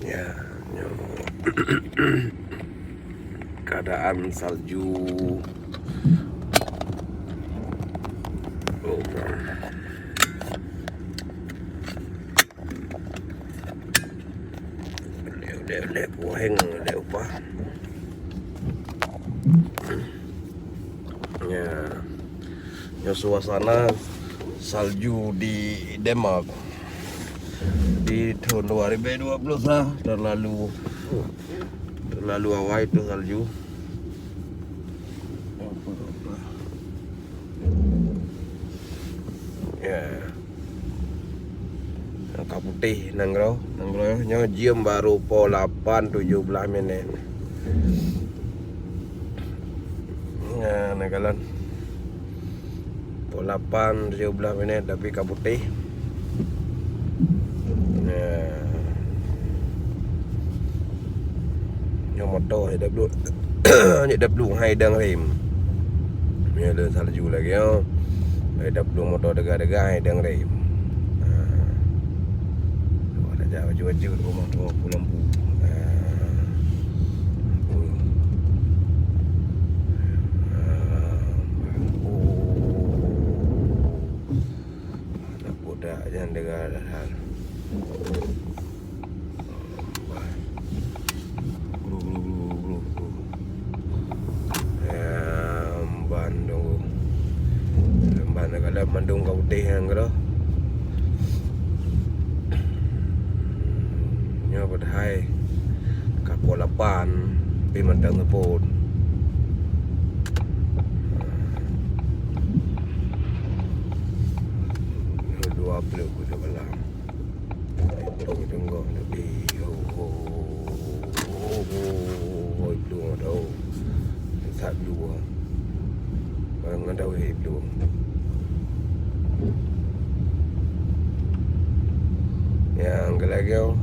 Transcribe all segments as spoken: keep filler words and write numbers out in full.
Ya, nyoe keadaan salju. Oh, lé, lé, lé, puheng, lé upah. Ya. Nyoe suasana salju di Denmark di tahun dua ribu dua puluh lah, terlalu, terlalu awai tu salju. Ya. Ka putéh nanggroe, nanggroe nyoe jeuem baru poh lapan tujoh blaih minét. Nah, nah kalon. Poh lapan tujoh blaih minét tapi ka putéh. Nah. Nyoe moto nyang daplueng, nyang daplueng hai dang rem. Nyoe lôn salju lagèe nyoe. Hai daplueng moto dega-dega hai dang rem. Ha. Wah, dah jauh-jauh rumah dua puluh lampu. Ha. Ha. Oh. Anak budak jangan dengar dah. Gru, gru, gru, gru, gru. Em, ban tunggu. Em, ban dekat dalam mandum ka putéh nyan keudroe. Nyoe padahai ka poh lapan, tapi mantong seupôt. Dua puluh kuda malam. Tong tengok lebih. Oh, oh, oh, oh, oh, oh, oh, oh, oh. Sat dua. Barang ada weh itu. Nyang keulagèe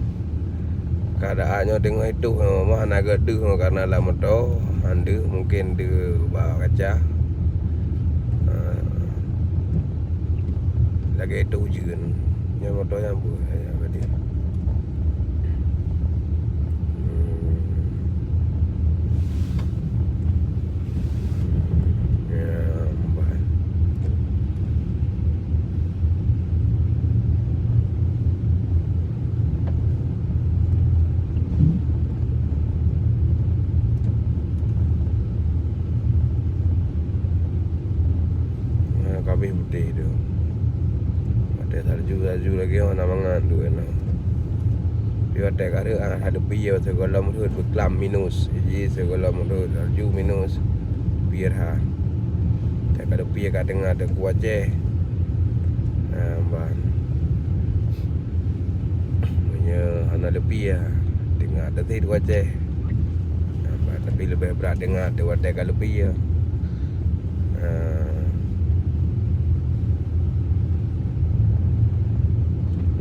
keadaan nyoe teungoh itu, mah na geuh deuh karena lam moto, han deuh mungkin deuh ba kaca. Ha. Lagèe itu ujeuen. Nyan moto nyang beuh, ya, berarti. Hmm. Ya, mbah. Ya, kabeh putéh tu. Watèe salju-salju lagèe nyoe hana mangat duek nyoe. Tapi watèe ka rhot, ah, ka leupie sigohlom rhot beuklam minus. Ji sigohlom rhot salju minus. Pie rhah. Watèe ka leupie ka teungoh Teungku Aceh. Ah, ban. Meunyoe hana leupie, teungoh teuteuh Teungku Aceh. Ah, ban. Tapi leubeh brat teungoh watèe ka leupie. Ah.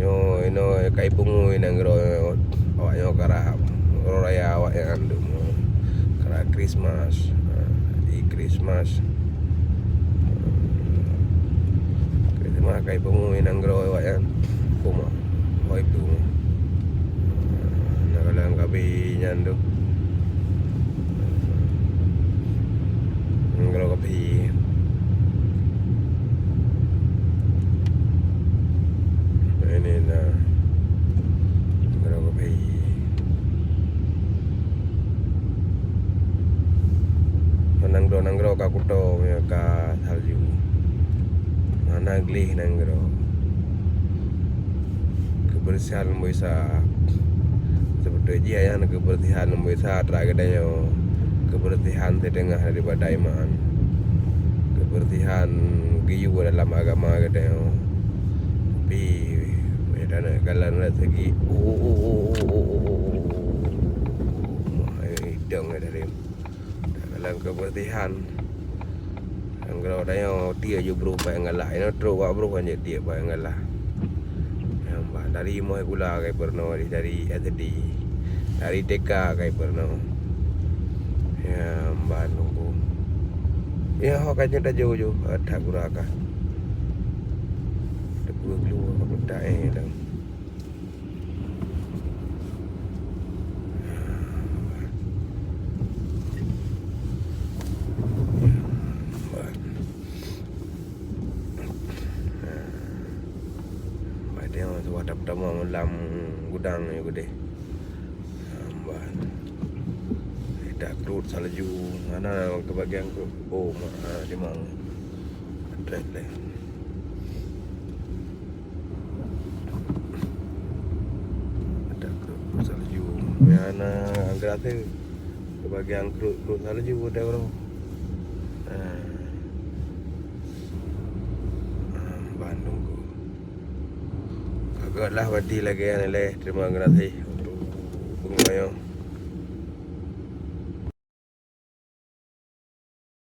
Nyoe, inoe kai peungui nanggroe awak nyoe karab uroe raya awak nyan dum. Karab Krismas. Ha, di Krismas. Krismas kai peungui nanggroe awak nyan. Kuma. Hoi tu. Na kalang kabi nyan tu. Nanggroe kabi. Ini na. Nanggroe kabi. Nanggroe-nanggroe ka kuto, ka salju. Hana gleh nanggroe. Kebersihan lumboi sa. Sebeutôi jih ayah na kebersihan lumboi sa atra geutanyoe. Kebersihan siteungoh daripada iman. Kebersihan geuyue dalam agama geutanyoe. Tapi, meunyo taneuk kalon dari segi, mah, eh, idong dari dalam kebersihan. Nanggroe tanyoe tiek ju broh bak nyang galak. Inoe trok bak broh kan jeuet tiek bak nyang galak. Nyang bah dari moe gula kai peurunoe, dari S D, dari T K kai peurunoe. Nyang bah nunggu. Ya, ho ka jeuet tajok ju, that gura ka. Teupeu keuluwa ka peutak, eh, dang. Ada yang sudah pertama lam gudang ni gede. Amban. Dah kerut salju. Mana kebagian kerut? Oh, mana di mana? Ada deh. Ada kerut salju. Mana anggrek tu? Kebagian kerut-kerut salju ada bro. Ah. Ah, Bandung tu. Agaklah berarti lagi yang leh. Terima kasih untuk pengunjung.